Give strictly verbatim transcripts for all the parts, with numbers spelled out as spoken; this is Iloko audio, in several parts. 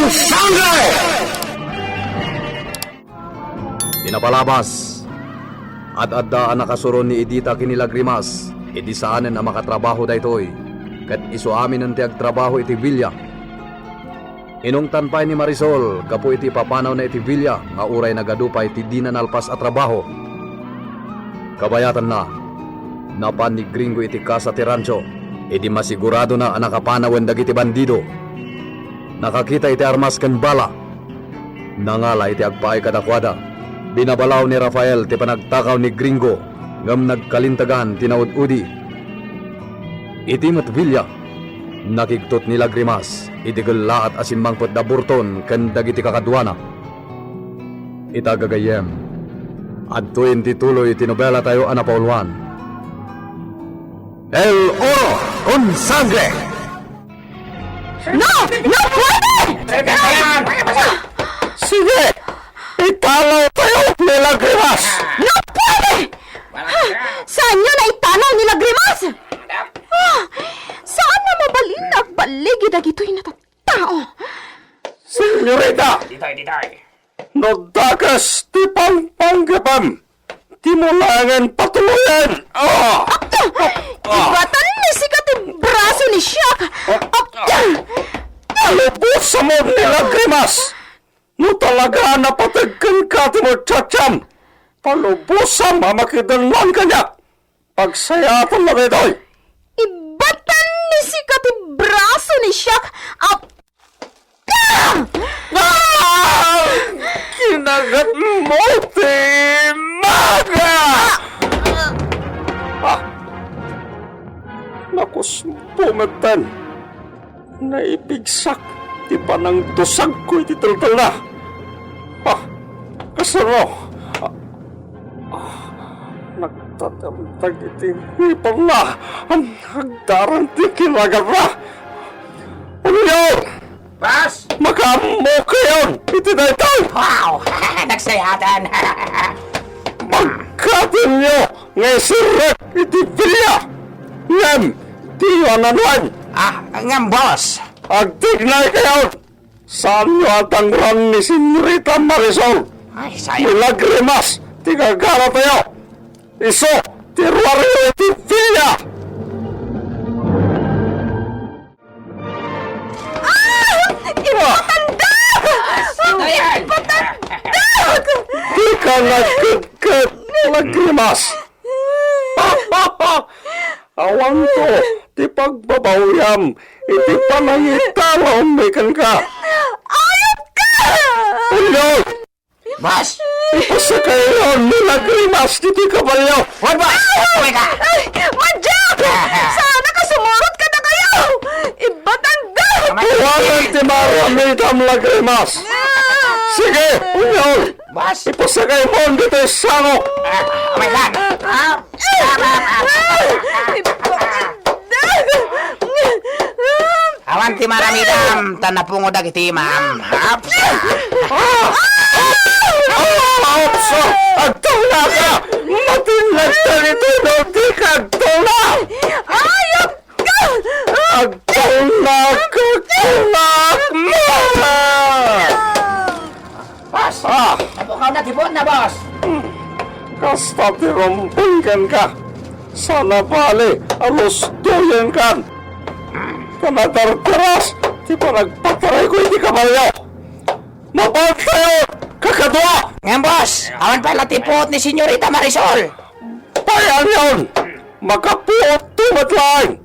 Sangre! Ti napalabas, ad-adda a nakasuro ni Edita ken ni Lagrimas, idi saanen a makatrabaho daytoy, ket isu aminen ti agtrabaho iti villa. Inungtan pay ni Marisol gapu iti ipapanawna iti villa nga uray nagadu pay ti dina nalpas a trabaho. Kabayatanna, napan ni Gringo iti kasa ti rancho idi masiguradona a nakapanawen dagiti bandido. Nakakita iti armas ken bala. Nangala iti agpaay kadakuada. Binabalaw ni Rafael ti panagtakaw ni Gringo, ngem nagkalintegan ti naud-udi. Iti met villa, nakigtot ni Lagrimas iti gellaat a simmangpet da Burton ken dagiti kakaduana. Ita gagayyem, adtoyen ti tuloy ti nobela tayo a napauluan. El Oro con Sangre! No! No puede! Sige! Italaw tayo ni Lagrimas! No puede! Saanyo na italaw ni Lagrimas? Ah, saan na mabalin nga agbaligi dagitoy natattao? Senyorita! Ditoy, ditoy. No dakes ti pangpanggepem, dimo laengen patuloyen. Ah! Apta! Ah! Ibatan ni sika ti braso ni Siak! Apta! Palubosam ni Lagrimas! No talaga a napateg kenka ti muchacham, palubosam a makidenlan kaniak! Pagsayaatan na daytoy! Ibatan ni sika ti braso ni Siak! Apta! Ah! Kinagat mo ti maga! Ah! Nakusbo metten. Naibigsak ti panangdusagko iti teltelna. Ah, kasano? Ah, ah, nagtatemteg iti ngipenna. Agdarang ti kinagatna. Unyo! Boss! Makaammokayon iti daytoy! Wow! Nagsayaatan! Pagkatinyo nga iserrek iti villa! Ngem, diyo a nanwan! Ah, ngem, boss! Agtignaykayon! Saanyo a dangran ni Senyorita Marisol! Ay, sayo! Ni Lagrimas ti gagaratayo! Isu ti ruaryo iti villa! Ah! Ipatandak! Ayan! Ipatandak! Dika nagkedket, Lagrimas! Awanto ti pagbabawyam iti panangitalawmi kenka. Ayat ka! Uliw! Boss! Ipasakayon ni Lagrimas ditoy kabalio! Wan, boss! Uy ka! Ay, Manjak! Sana kasumurot ka na kayo! Ibatanda! Awanan ti maramidam, Lagrimas! Sige, unyol! Boss! Ipasakay mo ditoy sango! Ah, oh my God! Ah! Awan ti maramidam, ta napungod dagiti imam. Haps! Ah! Ah! Haps! Agtulnaka! Matinlag ta ditoy no dika agtulna! Ayop ka! Agtulnaka, tulnak mo! Boss! Ah! Napukaw na ti puot na, boss! Hmm. Kasta ti rumbeng kenka. Sana bali a lusdoyenkan. Ta nadardaras ti panagpatarayko iti kabalio. Mapantayon, kakadua! Ngem, boss, awan pay la ti puot ni Senyorita Marisol. Payan yon! Makapuot to met laeng!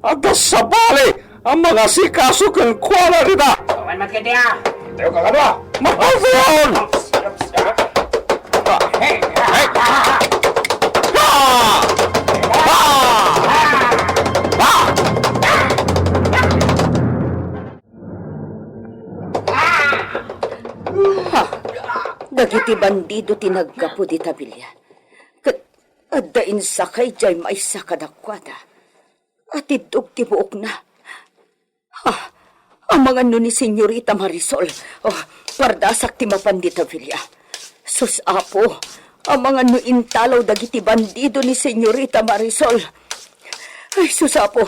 Adda sabali a mangasikaso kenkuana dita. Awan met kadi, ah. Tayo ka kano? Mapasayon! Hey! Hey! Ah! Ah! Ah! Ha! Dagiti bandido ti naggapu dita bilia. Ket adda insakay diay maysa kadakuada. Atiddog ti buokna. Ah, amangan no ni Senyorita Marisol. Oh, pardasak ti mapan dita bilia. Sus, Apo, amangan no intalaw dagiti bandido ni Senyorita Marisol. Ay, sus, Apo.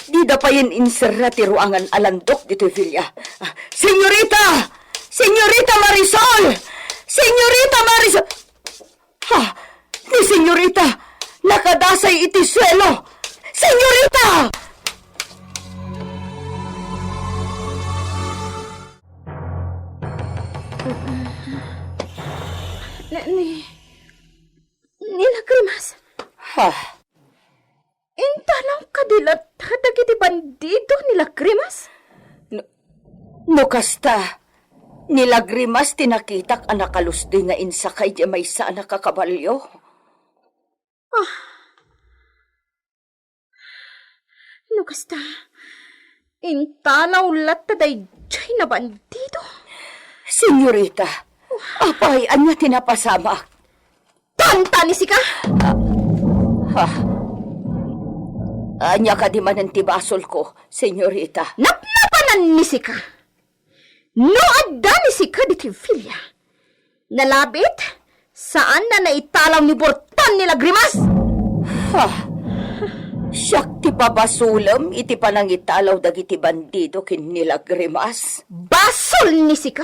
Dida payen inserra ti ruangan a landok ditoy villa. Ah, Senyorita! Senyorita Marisol! Senyorita Marisol! Ha? Ni Senyorita, nakadasay iti suelo! Senyorita! Ni, ni, ni Lagrimas? Ha? Intalaw kadi latta dagiti bandido ni Lagrimas? No, no kasta, ni Lagrimas ti nakitak a nakalusdoy nga insakay diay maysa a nakabalio. Ah. No kasta, intalaw latta daydiay a bandido? Senyorita, apay, ania ti napasamak? Tanta ni sika! Ah, ha? Ania kadi manen ti basolko, senyorita? Napnapanan ni sika! No adda ni sika ditoy villa, nalabit, saan a naitalaw ni Burton ni Lagrimas! Ha? Siak ti pabasolem iti panangitalaw dagiti bandido ken ni Lagrimas? Basol ni sika!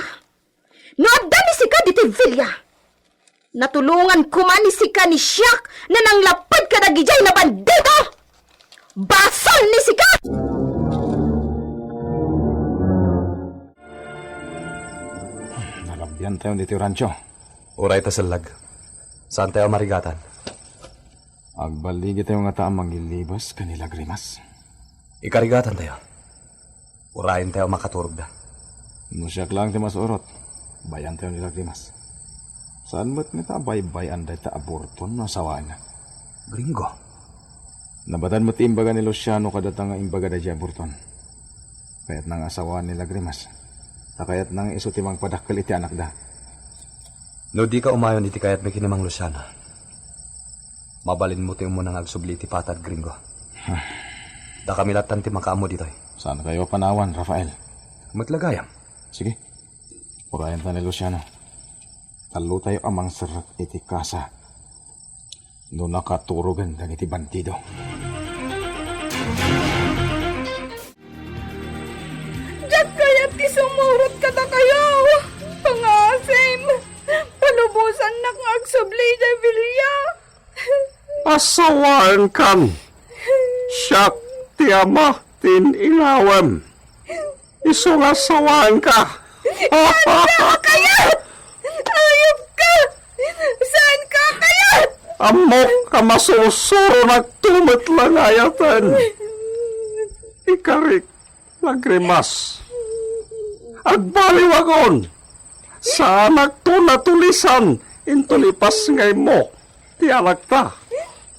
No adda ni sika ditoy villa, natulongan koma ni sika ni siak a nanglapad kadagidiay a bandido! Basol ni sika! Nalabiantayon ditoy rancho. Uray ta sellag. Saantayo a marigatan. Agballigitayo ngata a mangilibes ken ni Lagrimas. Ikarigatantayo. Urayentayo a makaturogda. No siak laeng ti masurot, bay-antayo ni Lagrimas. Saan met ngata a baybay-an dayta a Burton no asawaenna? Gringo. Nabatad met ti imbaga ni Luciano kadata nga imbaga daydiay a Burton. Kayatna nga asawaan ni Lagrimas. Ta kayatna nga isu ti mangpadakkel iti anakda. No dika umayon iti kayatmi ken ni Mang Luciano, mabalinmo ti umuna nga agsubli iti patad, Gringo. Dakami lattan ti makaammo ditoy. Saankayo a panawan, Rafael? Met la gayam. Sige. Urayenta ni Luciano. Tallotayo a mangserrek iti kasa no nakaturogen dagiti bandido. Diak kayat ti sumurot kadakayo. Pangaasim, palubosannak nga agsubli idiay villa. Asawaenkan. Siak ti ama ti in-inawem. Isu nga asawaenka. Saanka kayat! Ayupka! Saanka kayat! Ammok a masursuronakto met la nga ayaten. Ikarik, Lagrimas. Agbaliwagon. Saanakto natulisan inton ipas nga immo ti anakta.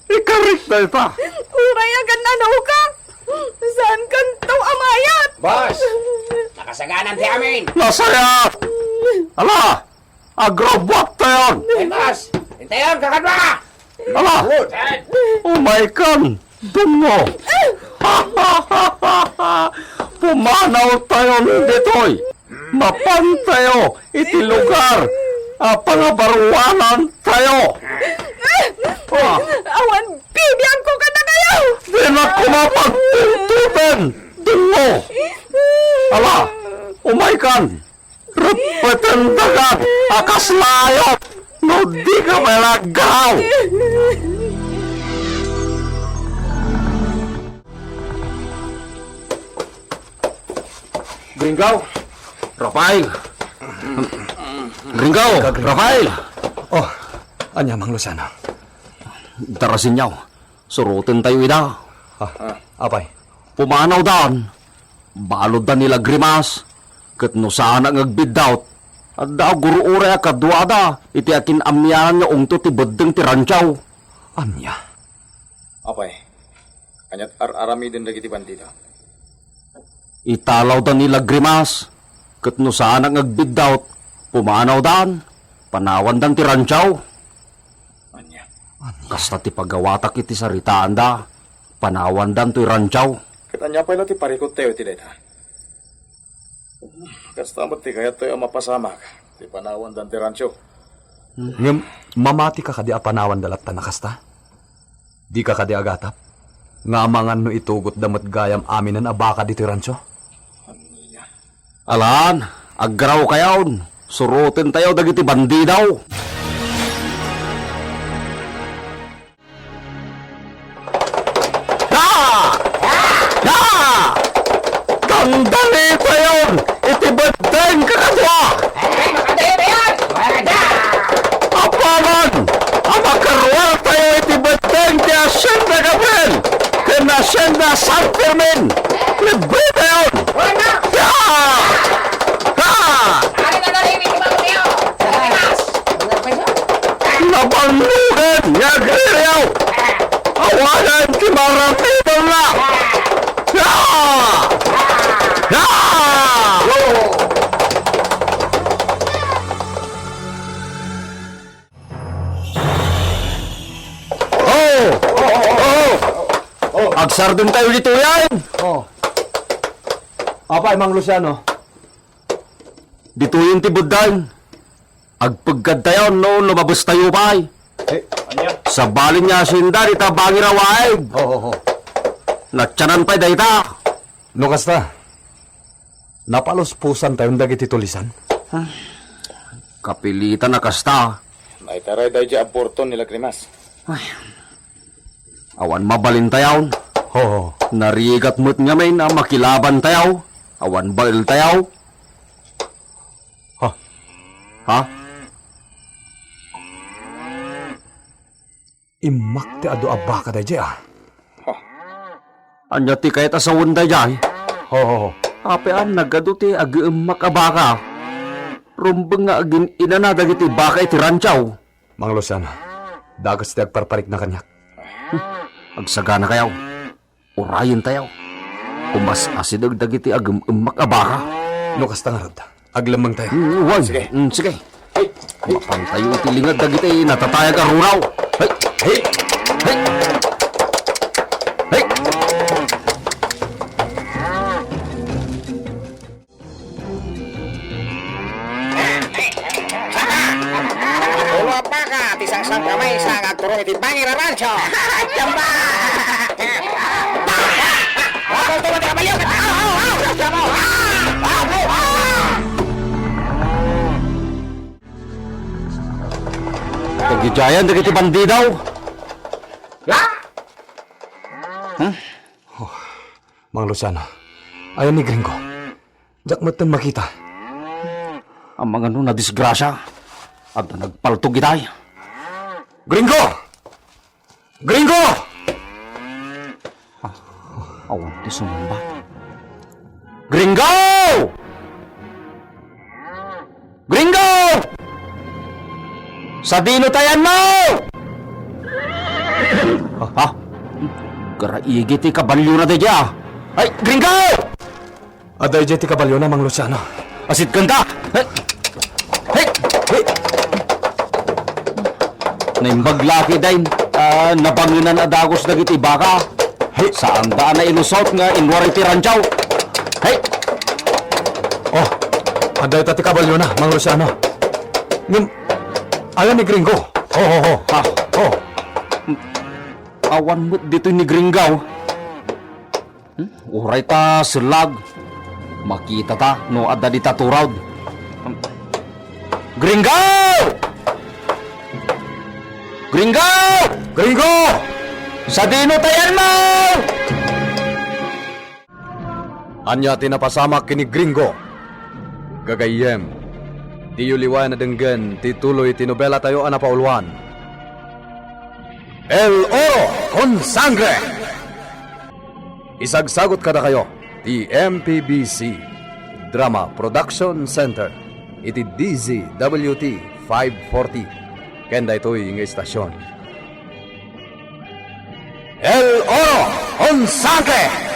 Ikarik dayta. Uray a gan-anoka, saankanto a mayat. Boss, nakasaganan ti amin. Nasaya! Ala, agrobot tayon. Ay, boss, intayon, kakadwa. Ala, umaykan, dungo. Pumanaw tayon ditoy. Mapantayo iti lugar a pangabaruanantayo. Ah. Awan bibiangko kadakayo! Dinak koma pagtungtuten, dungo! Ala, umaykan! Reppeten dagan a kasla ayop no dika pay aggaraw! Gringaw! Rafael! Gringaw! Rafael! Oh, ania, Mang Luciano? Darasinyaw, surotentayo ida. Ah, apay? Pumanawdan. Baludda ni Lagrimas. Ket no saanak nga agbiddaut, adda guru uray a kaduada iti akin-amianan nga ungto ti beddeng ti rantiaw. Ania? Apay, aniat ar-aramiden dagiti bandido? Italawda ni Lagrimas, ket no saanak nga agbiddaut, pumanawdan, panawandan ti rantiaw. Ania? Kasta ti pagawatak iti saritaanda, panawandan toy rantiaw. Ket ania pay la ti parikut tayo iti dayta? Kasta met ti kayat tayo a mapasamak ti panawandan ti rantiaw. Ngem, mamatika kadi a panawanda latta a kasta? Dika kadi agatap? Nga amangan no itugotda met gayam aminen a baka ditoy rancho? Alan, aggaraw kayon. Surotentayo dagiti bandido. Da! Da! Dandalitayon iti beddeng kakadua! Apaman a makaruartayo iti beddeng ti Hacienda Gabriel ken Hacienda San Fermin, libretayon! Da! Da! Nabannugan nga agririaw! Awanen ti maramidonna! Ah! Ah! Oh! Oh! Agsardengtayo ditoyen! Oh. Apay, Mang Luciano? Ditoyen ti beddeng. Agpeggadtayon no lumabestayo pay. Eh, ania? Sabali nga hacienda dita bangir a waig. Ho, ho, ho. Natianan pay dayta. No kasta, napalusposantayon dagiti tulisan. Kapilitan a kasta. Naitaray daydiay a burton ni Lagrimas. Ay. Awan mabalintayon. Ho, ho. Narigat met ngamin a makilabantayo. Awan baeltayo. Ha? Ha? Immak ti adu a baka daydiay, a. Ania ti kayat a sawen daydiay? Ho, ho, ho. Apay a nagadu ti ageemmak a baka? Rumbeng nga agin-inana dagiti baka iti rancho. Mang Luciano, dakes ti agparparikna kaniak. Agsaganakayo. Urayentayo. Kumas asideg dagiti agem-emmak a baka. No kasta ngarud, aglemmengtayo. Mm, wen. Sige. Mm, sige. Hey, hey. Mapantayo iti linged dagiti natatayag a ruraw. Hey, hey, hey. Hey. Ulo a baka ti sangsankamaysa nga agturong iti bangir a rancho. Jamba! Aw, aw, aw! Aw, aw, aw! Tagidiayen dagiti bandido. Hmm? Oh, Mang Luciano, ayan ni Gringo? Diak metten makita. Amangan no nadisgrasia. Adda nagpaltog itay. Gringo! Gringo! Ah, awan ti sumungbat. Gringo! Gringo! Sadino tayanmo? Ha? Garaigi ti kabaliona daydiay, a. Ay, Gringo! Adda idiay ti kabaliona, Mang Luciano. Asitkanta! Hey! Hey! Hey! Naimbag la ketdin, ah, nabangenan a dagus dagiti baka. Hey! Saanda a nailusot nga inruar iti rancho. Hey! Oh, adda ita ti kabaliona, Mang Luciano. Ngem, ayan ni Gringo? Ho, ho, ho. Ha? Oh. Awan met ditoy ni Gringo. Hmm? Uray ta sellag. Makitata no adda dita turod. Gringo! Gringo! Gringo! Sadino tayanmo? Ania ti napasamak ken ni Gringo? Gagayyem, diyo liwayan a denggen ti tuloy ti nobelatayo a napauluan, El Oro con Sangre! Isagsagut kadakayo ti M P B C Drama Production Center iti D Z W T five forty ken daytoy nga istasion. El Oro con Sangre!